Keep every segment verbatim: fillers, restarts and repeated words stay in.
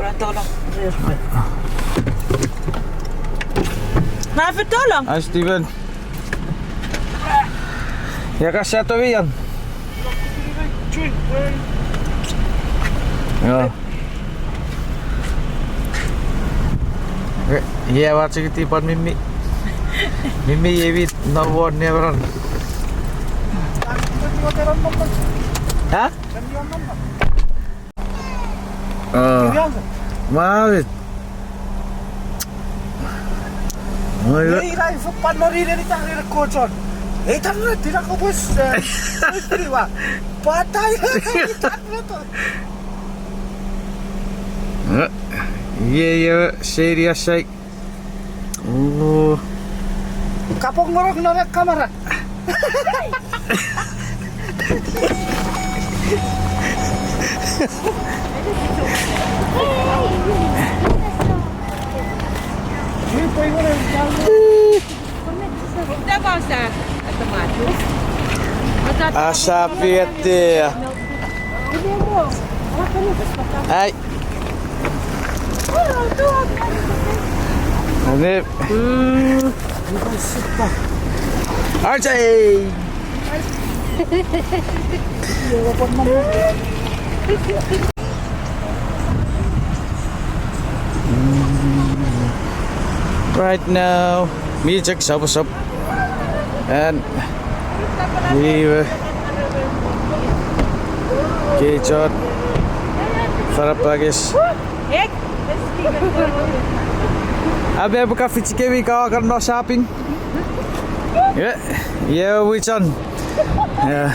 Ra fetolong. Hi, Steven. Ia, ka sa tomian. Ia. Ia, ua chikiti pwan mimi. Mimi, emi no won nemeran. Ha? Ah, mami. Ei, ina ifo pwan nori neni tari ne kochon. Ei, tari ne tina kopwe, eh, sefiri wa. Patai, ei, tari ne to. Eh, ie, ie, seri asai. Oh. Kapong ngorok non ei kamera. Asap ete. Ai. Ane. Mm. Archie. Right now, mi chok sopwosop. And iwe, kei chon Farapakes. Ape, ape ka fichi kemi ka kan no shopping. Ie, ie, wichon. Ie.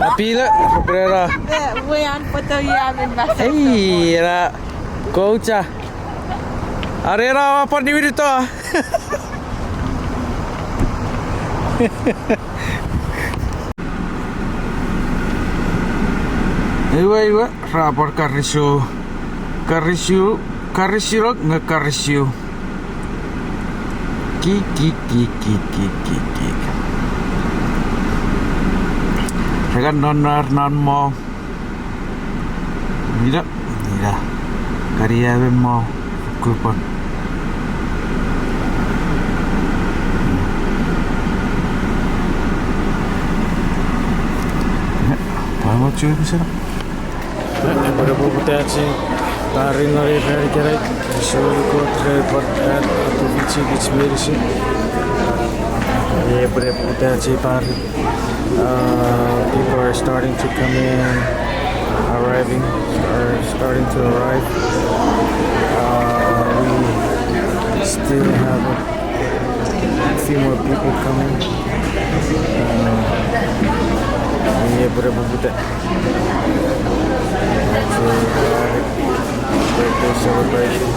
Apila, brera. Ei, era, koucha. Are era, apa ni winito? Iwe, iwe, ra pwan karisiu. Karisiu, karisirok nge karisiu. Kik, kik, kik. Rekan non ar non mo. Ina, ina. Kari aven mo kupon. Pamo chuin sera. Epwe repwe putachi pari non ei ran ikenai. Sori Kot ren pwan an atufichi kich meinisin. Epwe repwe putachi pari. Uh, people are starting to come in, arriving, are starting to arrive. Uh, we still have a few more people coming. Uh, yeah, but, but, but that, that's a, uh, birthday celebration.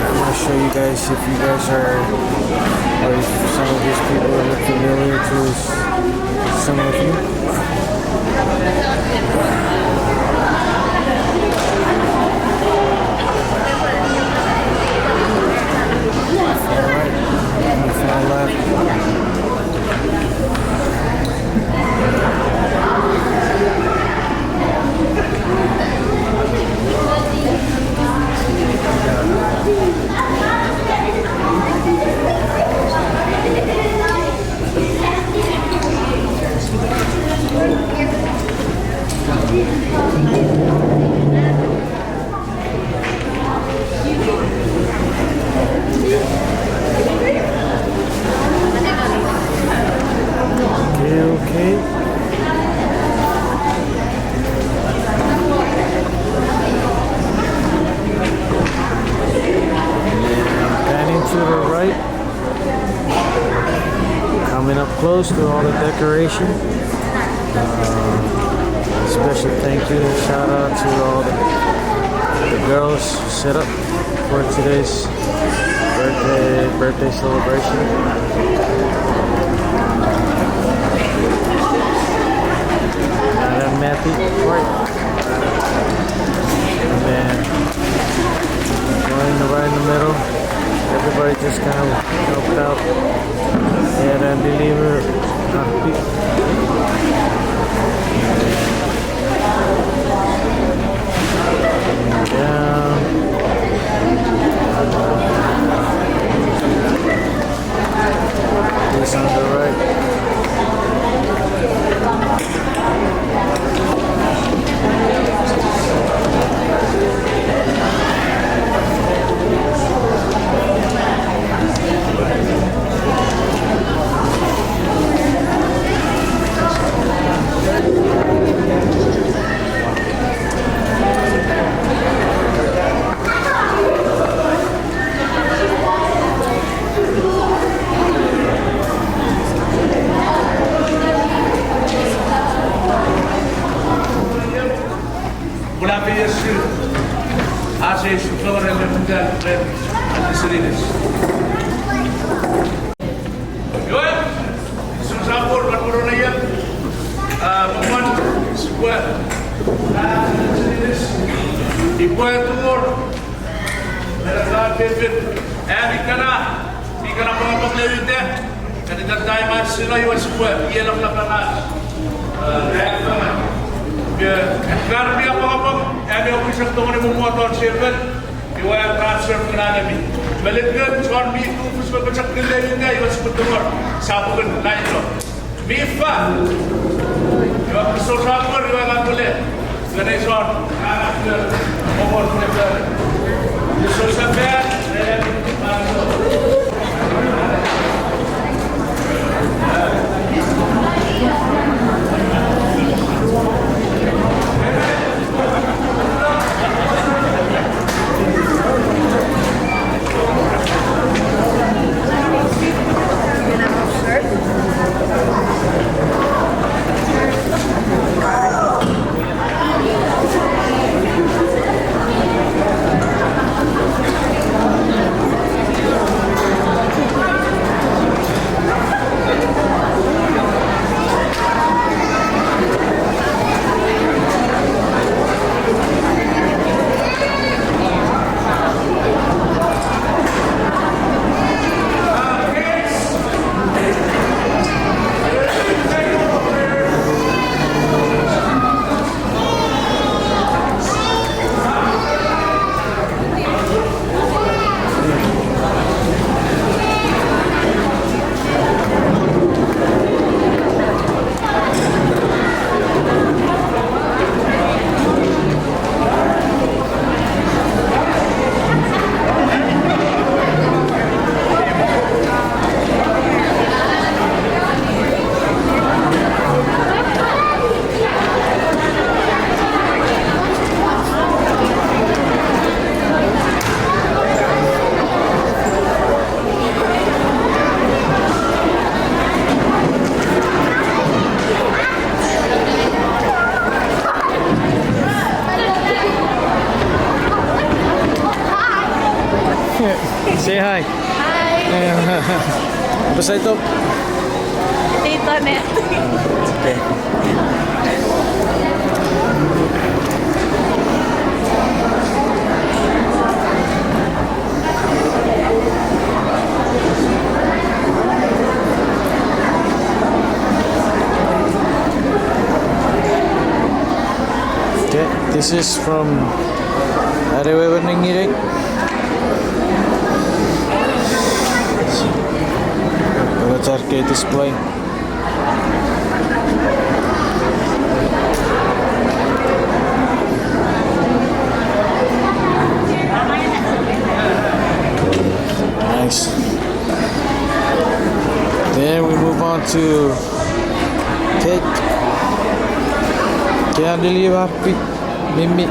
I'm gonna show you guys if you guys are, or if some of these people are familiar to s-, some of you. All right, it's my left. Okay, okay. And panning to the right. Coming up close to all the decoration. Uh, special thank you and shout out to all the, the girls who set up for today's birthday, birthday celebration. Madam Matthew, right. And then going right in the middle, everybody just kind of helped out and then deliver a big. Ach ei sipwe tongeni ne muta ren Senilis. Iwe, isun sapor wan moronaia, a, mwan sipwe, a, Senilis, ipwe tungor, era ka pepet, ami kana, mi kana pangapang le ite, kani ta taima sino iwe sipwe, iela kana. Iwe, kar mi apwangapwang, ami oupwe chok tongeni mumuaton sefan, iwe transfer mena nemi. Melingan chon mi tufus me pochokul le ita, iwe sipwe tungor, sapukin naito. Mi fa. Iwe, so sapor, iwe, ngang kule. Iwe, nei son, a, iwe, omor, iwe, so sapor, iwe, Say hi. Hi. Beside of. Dito na. Okay. Okay, this is from Arewewe Nengirei. Let's arcade display. Nice. Then we move on to cake. Candy liver, pi-, mimi.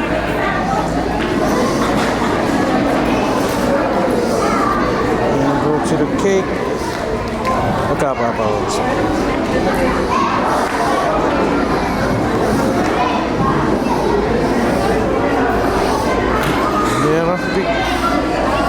And go to the cake. Look up, up, up. Yeah, must be.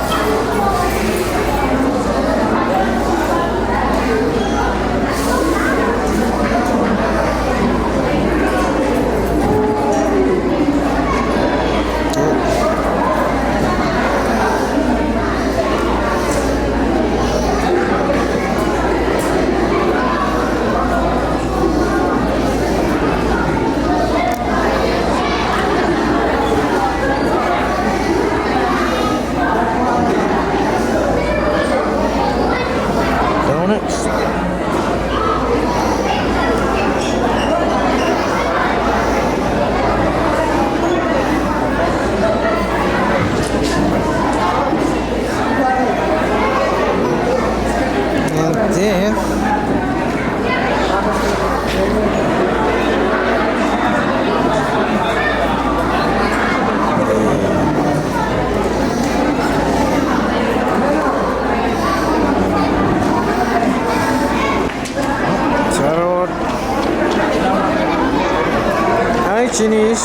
Donuts. And then, Sarot. Hi, Chinis.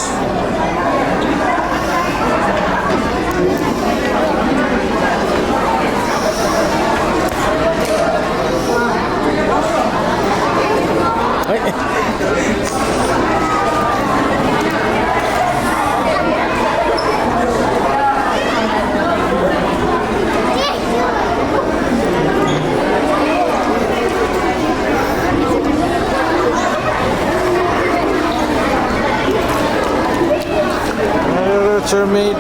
Mermaid.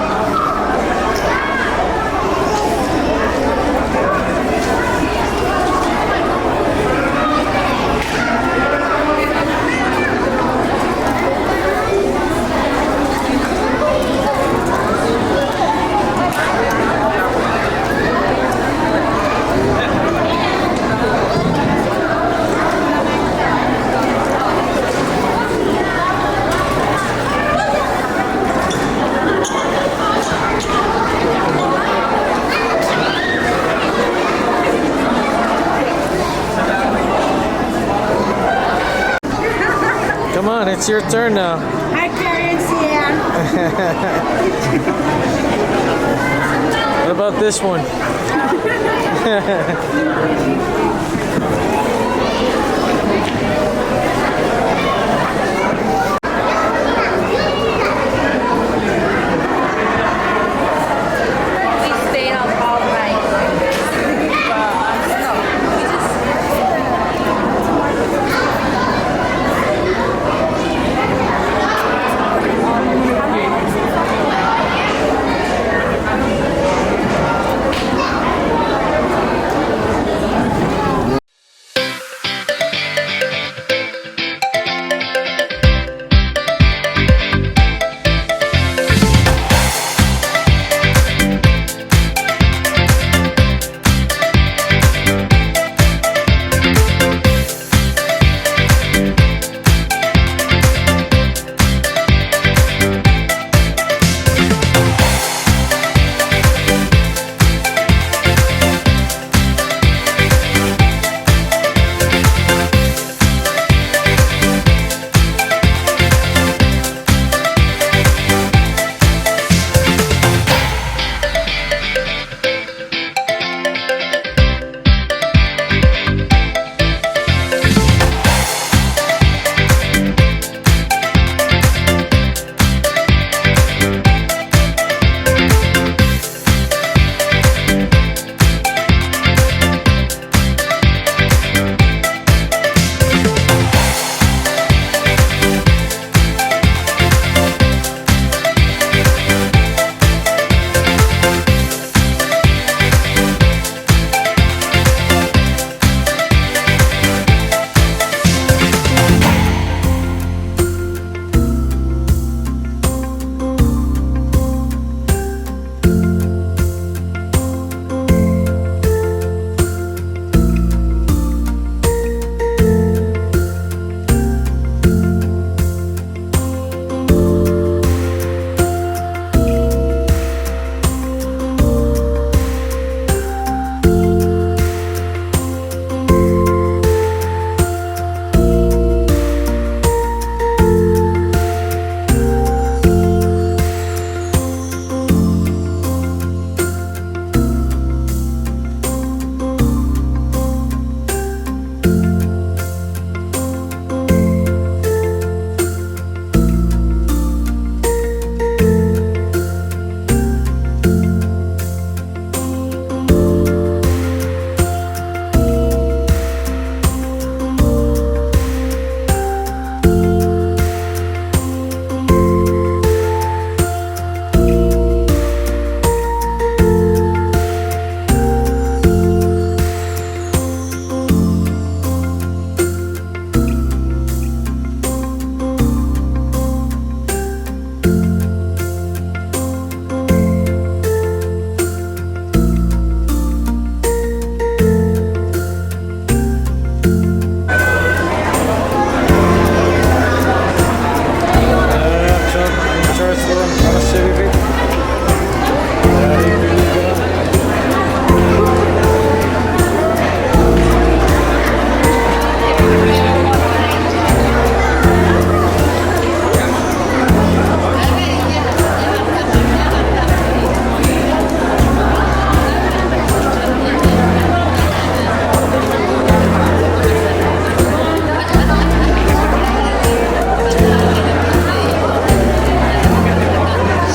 Come on, it's your turn now. Hi, Clarence here. What about this one? We stayed up all night. But, um, no, we just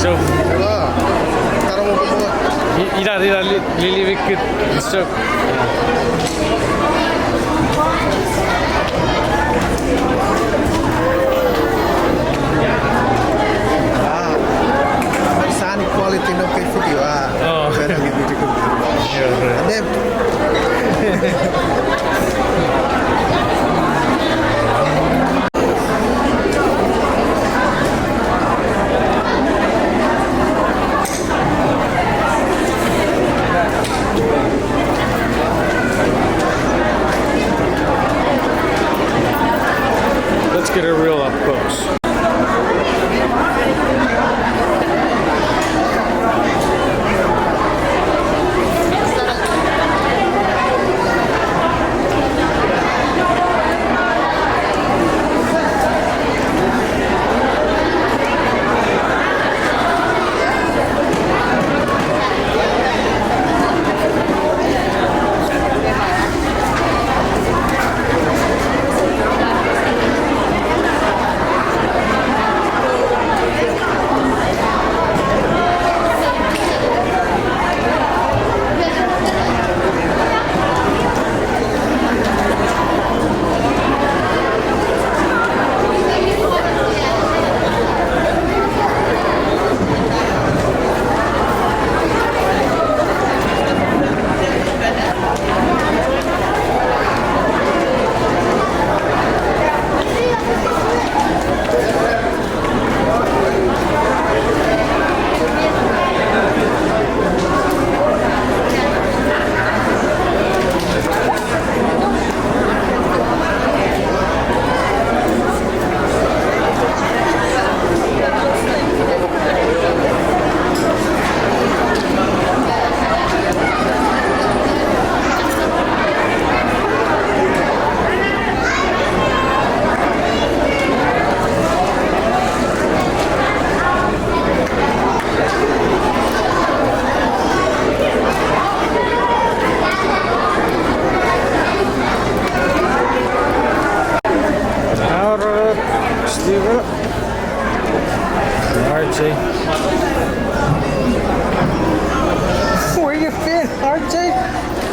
So, i-, ina, ina li-, lili wikkut. So,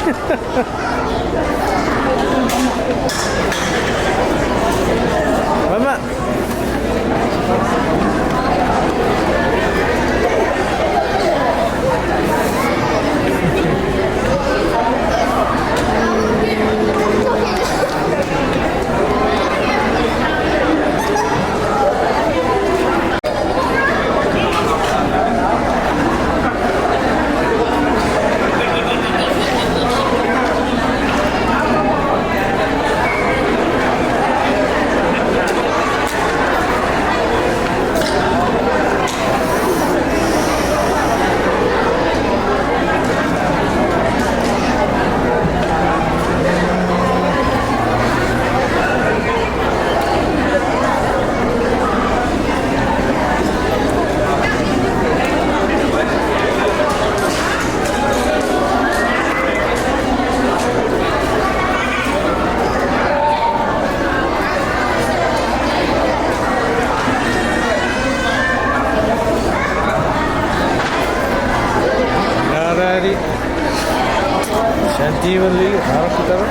Mama. Alrighty. Shanti Valley, Arakutara.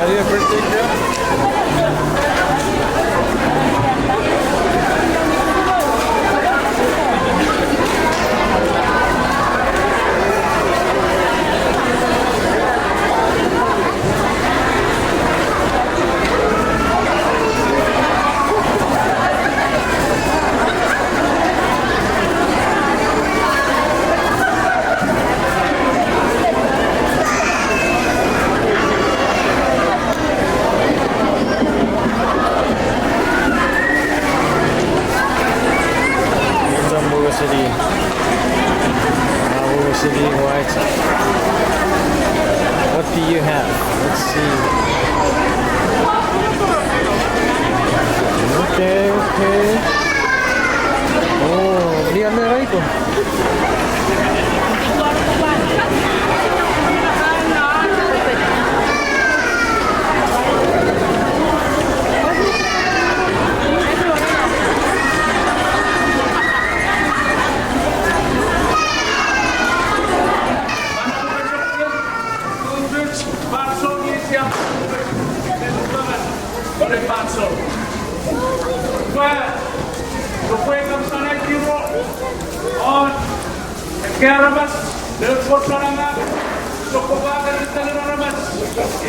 Happy birthday, Joe. It's a Boga City. Boga City, right? What do you have? Let's see. Okay, okay. Oh, ni anne raito. Ole fansoun. Pwe, kopwe kan sana kiro, on, ekkei aramas, le kosananga, sokkopaten itelin aramas,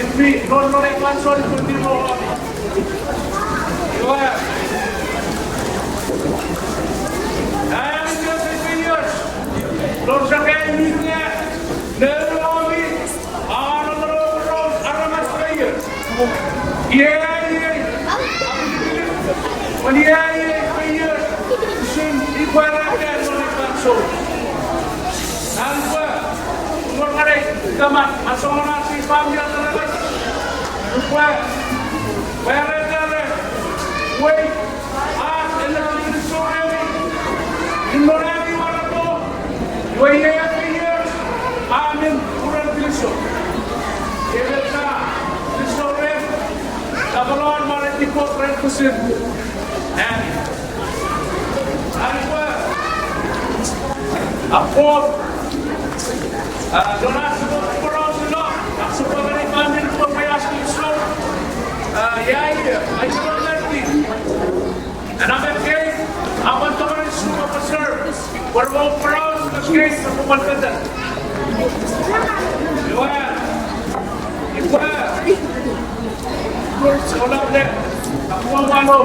impi, non non ei fansoun ipwe timo. Iwe, aia, iwe, iwe, iwe, lon sakai minne, ne omi, Aro mano rom aramas feio. Iei, iei. Wani iei, iei feio. Usun ipwe raka non ei fansoun. Ngang pwe, ungor nganei, kaman, asongan ach famini aramas. Upwe, pwe raka, wei. Ach ewe kinisou remi, non ami warato, iwe iei ami ier, a men uren kinisou. Ewe sa, kinisou rem, tapalon mane tipok ren kusin. Ami. Ami pwe, apop, Ah, non ach sipwe poraus no, ach sipwe ngeni famini pwe pwe ach sipwe so. Ah, iei, iei, ai sipwe ngeni. Ena me kei, a pwan tongeni sipwe preserve. Pwe repwe poraus me kei, repwe pwan fetan. Iwe, iwe. Sipwe nap ne, a pwan wano.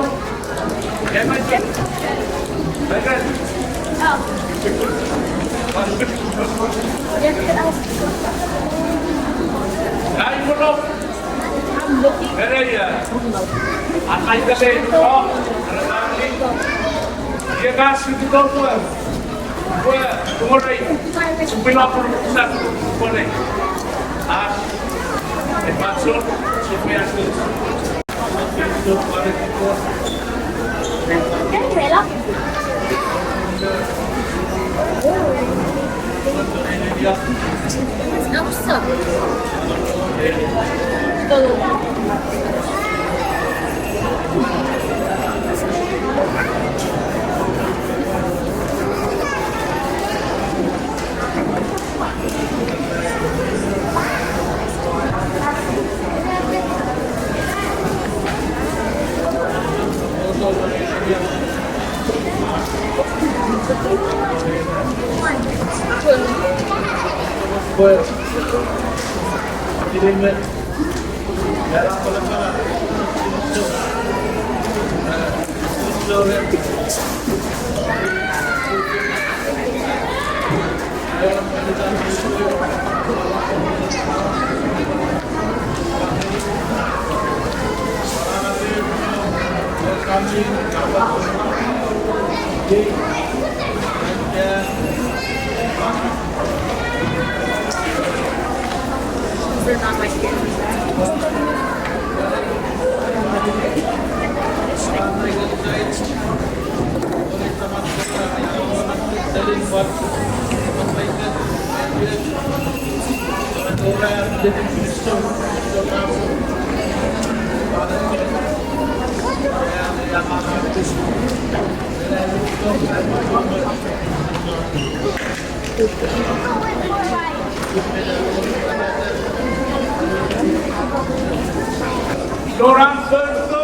Loran fofo,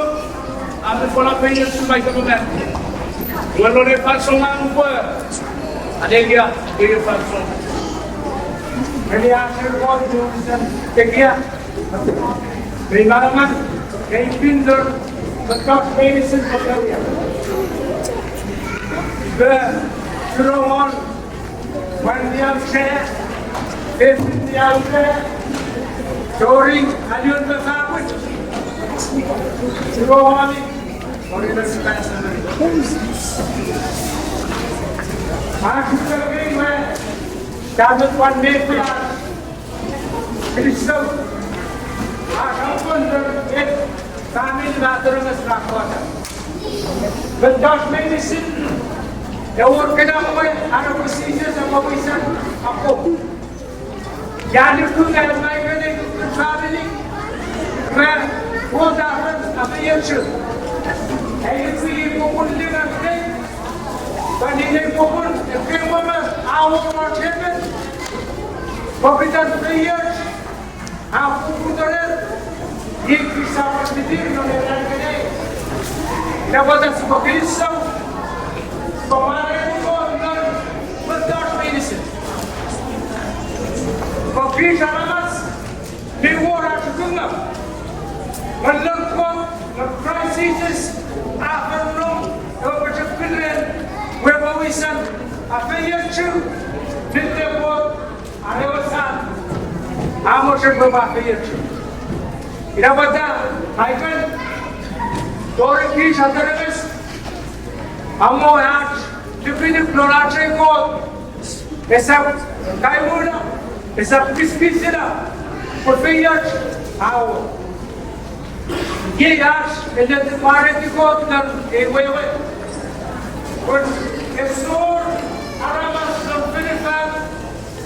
ami pwala peyen sumai kapaman. Welo ne fansoun ngang upwe anelia peyen fansoun. Meni asen won Jerusalem tekia. Mei manaman, mei pinter, me kak meinisin kotelia. Be, suno won, Wan niam se, esin niam se, tori aliun me fabut. Siro wami, tori me sipasa. Aku kei we, kamet wan me pia. Kristo. Aku kon me, kamet na tori me sipasa. Mettoch meinisin, ewor kinamwe are pwe Jises epwe wisen akkom. Ia nuku nge Michael ei kukkun famini me Kot a fen afeiochu. Ei nuku i popun lingam kei, pwan i popun ekkei mama a wor ach emon, pokiten feioch a poputa ren, iei kich sipwe fiti non ei ran ikenai. Ina pwata sipwe kinisou, sipwe mwareiti Kot non mettoch meinisin. Pwe kich aramas mi wor ach kunga, nge non Kot, non Kraist Jises, a fen nom ewe pochokun ren, we epwe wisen afeiochu, nite Kot, are ewe Sam a mochen pwe epwe afeiochu. Ina pwata, Michael, tori kich aramas, amo ach nukunuk non ach ei Kot esap kaimuno, esap pispis ina, pwe feioch a wor. Iei ach ennetin mwareiti Kot non ei wewe, pwe ese wor aramas non fonufan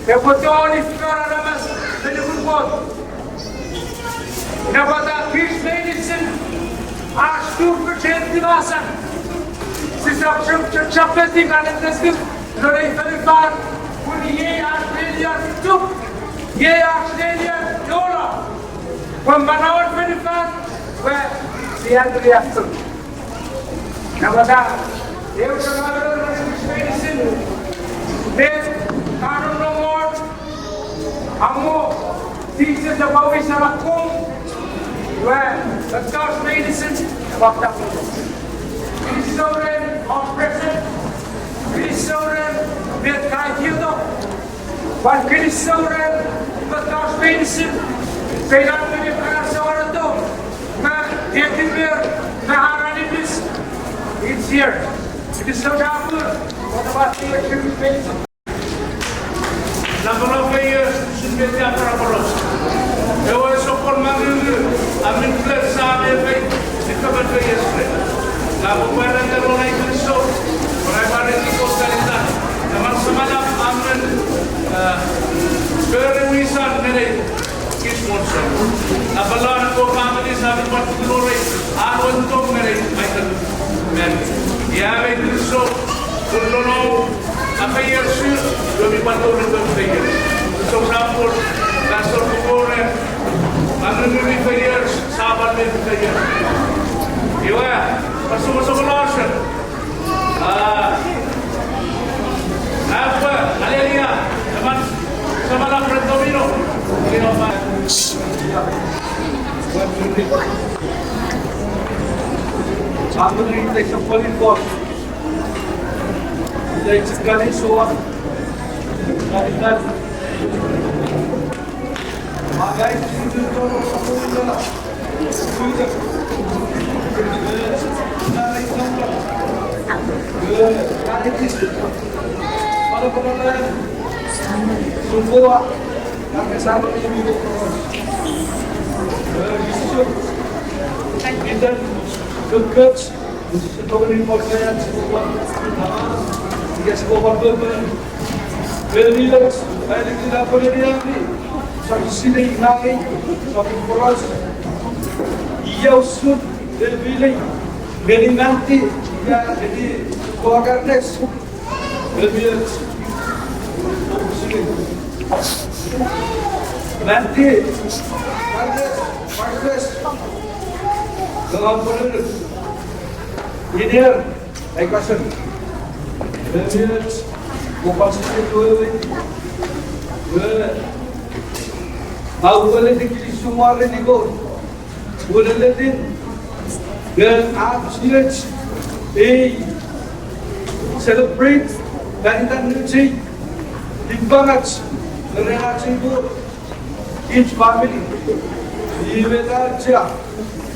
epwe tongeni fori aramas me nukun Kot. Ina pwata kich meinisin ach tufich eti masan, sisap chok chapeti kan ennetin non ei fonufan, pun iei ach lenien tup, iei ach lenien nola, pwe manauen fonufan pwe sia angriafton. Ina pwata, eu chok a ren meinisin met ka nonnom won, amo Jises epwe wisen akkom, iwe, mettoch meinisin epwe tapweno. Kinisou ren om present, kinisou ren met ka etieta, pwan kinisou ren mettoch meinisin, peinan ngeni fansoun ato, me etiper, me ar aninis, it's here. Kinisou chapur, what about the church meinisin? Napano feioch, usun met a pwarapwaro. Ewe sokkun mangungu a mi plen sa me fei, ika pwan feioch ren. Ngang upwe pwarata non ai kinisou, pwe ai pwan eti Kot fan itan. Emon samanap a men, eh, fori wisan ngeni kich monson. Napano ekkewe famini sa mi pwan tuku norei, a wor tong ngeni Michael. Amen. Ia mei kinisou, pun non om afeioch, iwe mi pwan tori tori feioch. Kinisou chapur, Pastor Kukore, mangungu mi feioch, sa pwan mi feioch. Iwe, Pastor Kukore, ah, Apwe, haleluya. Emon samanap ren Domino. Domino ma. Famini, ita chok pwari Kot. Ita chok kani soa. Kani kani. Ita, good, good. Sipwe tongeni mot ngean, sipwe pwan, ah, ika sipwe pwan pöpön. Penilos, ailikin apoleniani, sap sinei nangei, sap poraus. Ia usun, penilos, ngeni Manti, ika ngeni Kokarnes. Penilos, sap sinei. Manti, Kokarnes, Kokarnes. Kama ponilu. Iner, ai kasen. Iner, kopal sisi tuwe. Iner. Au wele di kilisou mwareiti Kot. Wele di. Iner, ach sinech. Ei. Celebrate. Kanitan nuchei. Lipangach. Iner, ach sinech. Each family, iwe ta auchea,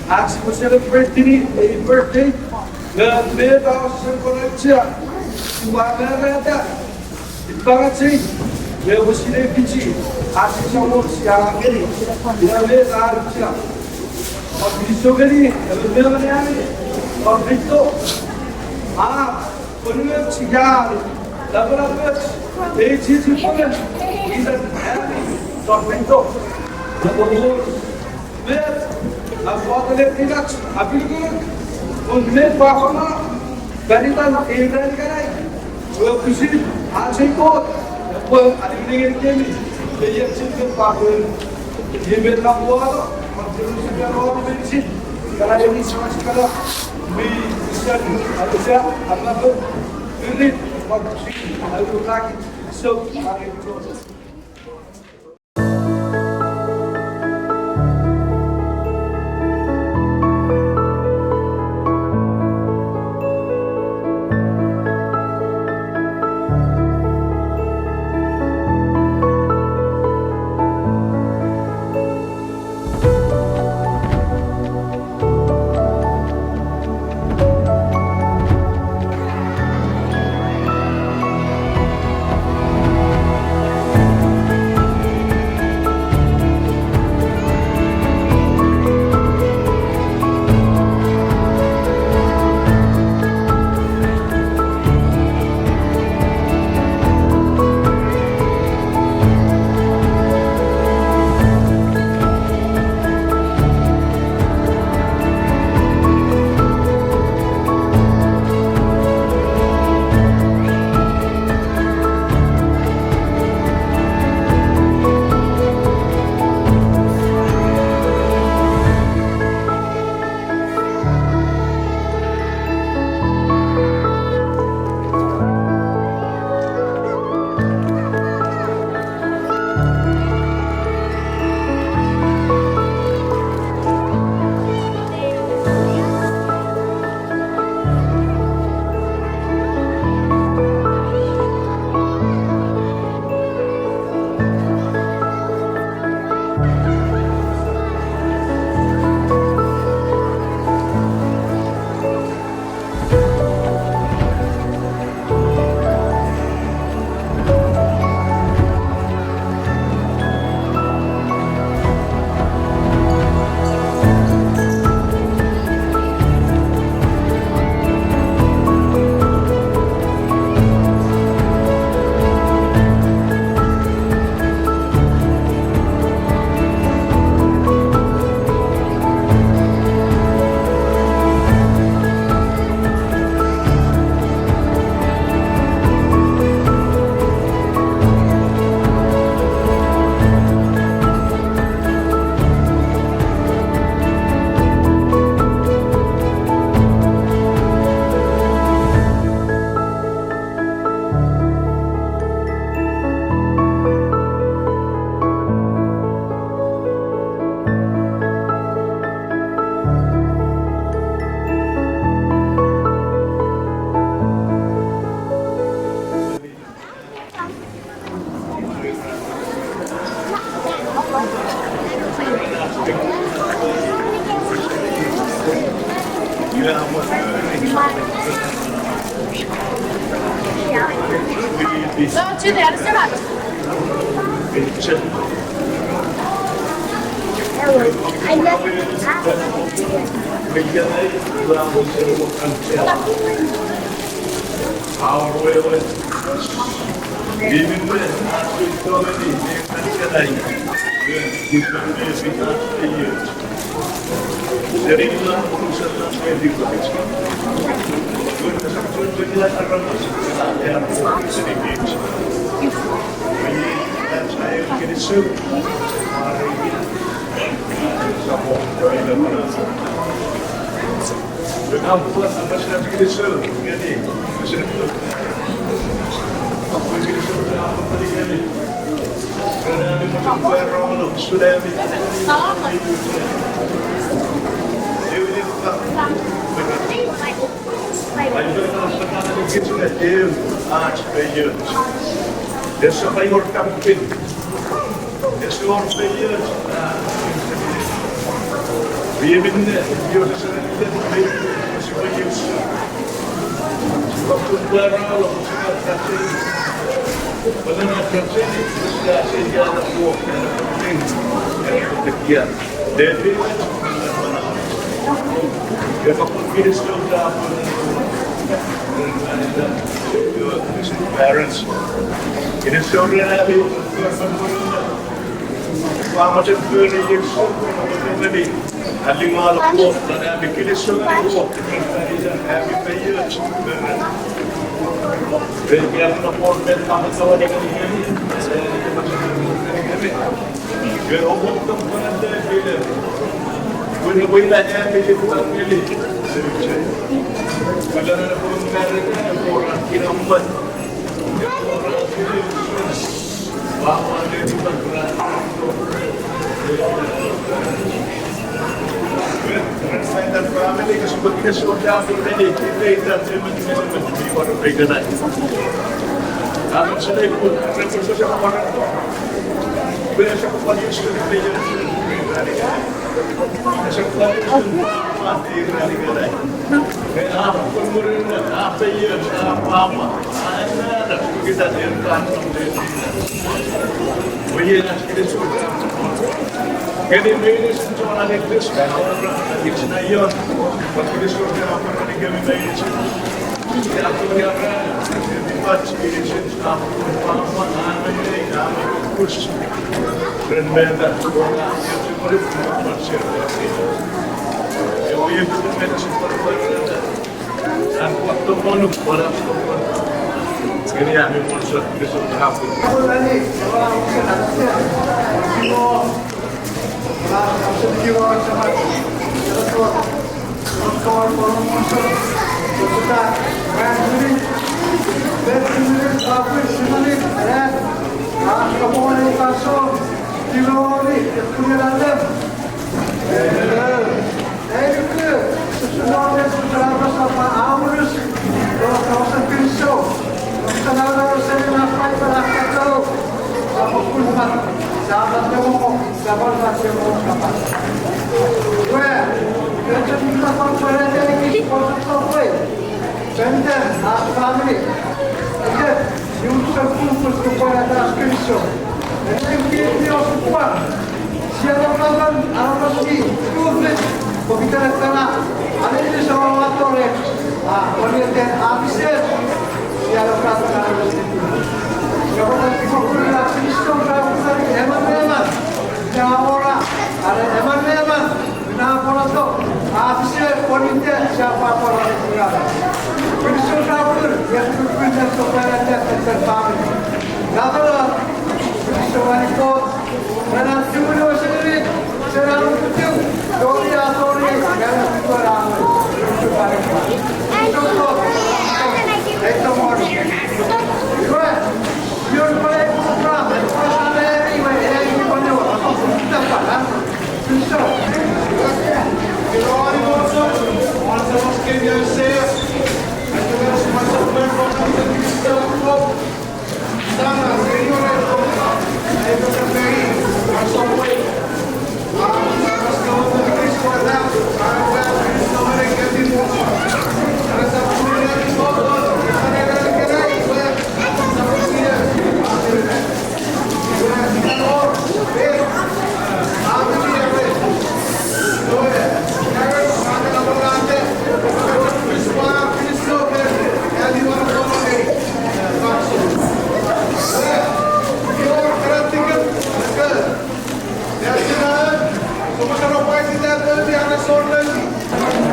ach sipwe celebrate-ini ei birthday, nge met a wesewesen kon auchea, sipwe amerata, ipangachei, nge pwe sinei fichi, ach sipwe wor sia ngeni, ina met a auchea. Ua kinisou ngeni, ewe memeneani, Tong feito. A, ponuoch ikan, lapalapoch, ei chiechi fengen, iten ami tong feito. Lapalapoch. Met, a, fotelek inach, apinukunuk, pun met pwapwa ma, panitan ei ran ikenai. Pwe pwisin ach ei Kot epwe aningenikemi, pwe iei chok pwapwa. Iei met na pwano, pwan Jerusalem ro meinisin, kana eni samas kana, mi isan, anusa, amapo, irit, pwan pwisin, auraki, so, are Joseph. Ese wor kampin. Ese wor feioch. Iei minne, Joseph ese feioch. Sipwe Joseph. Sipwe pwaralo, sipwe katseni. Pwe na katseni, sia seiana wo, ena katseni. Ena katseni. David, Parents. Kinisou ren ami, ua mochen fori Kot, ami alingalo Kot, ami kinisou ren Kot, ami feioch.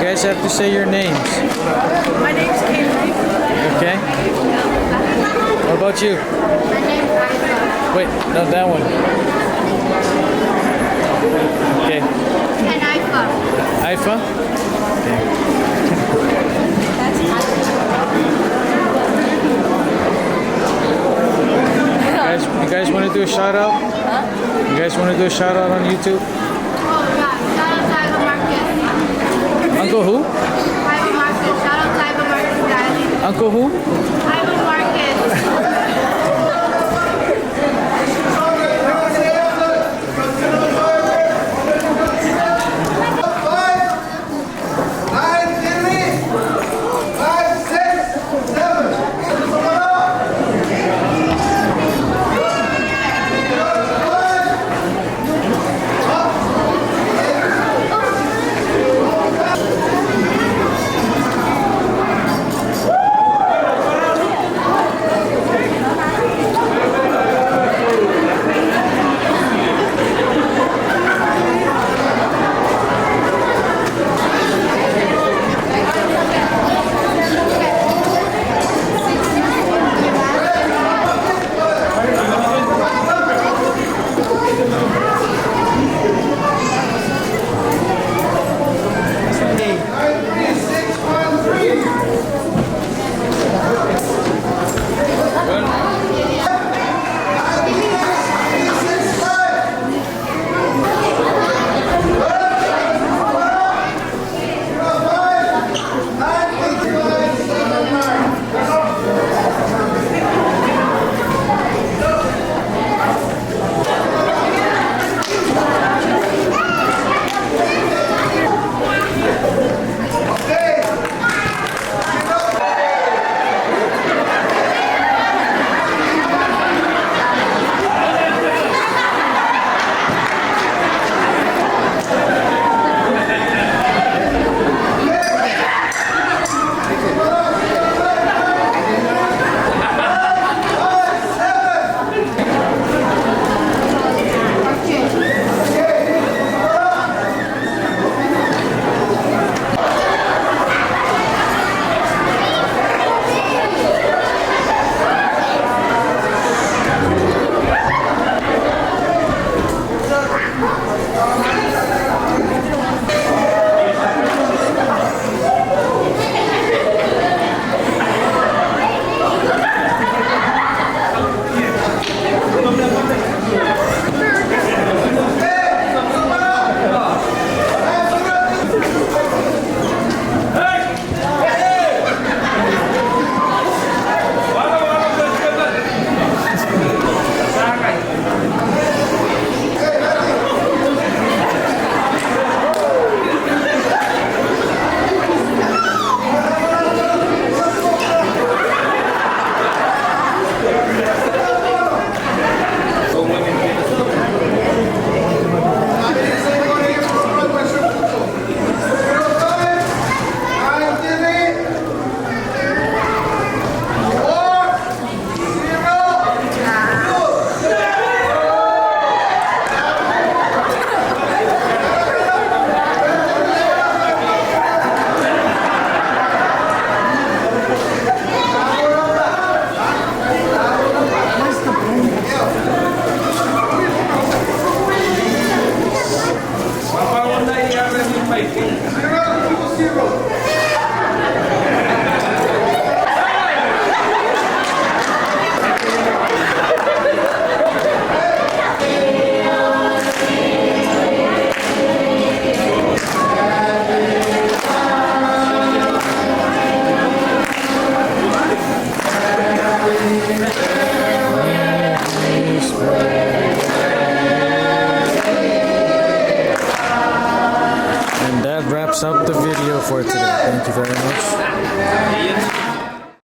You guys have to say your names. My name's Kaylee. Okay. What about you? My name's Iva. Wait, not that one. Okay. And Iva. Iva? Okay. You guys, you guys want to do a shout out? Huh? You guys want to do a shout out on YouTube? Oh, yeah. Shout out to Ivan Marcus. Uncle who? Ivan Marcus. Shout out to Ivan Marcus, guys. Uncle who? Ivan Marcus. And that wraps up the video for today. Thank you very much.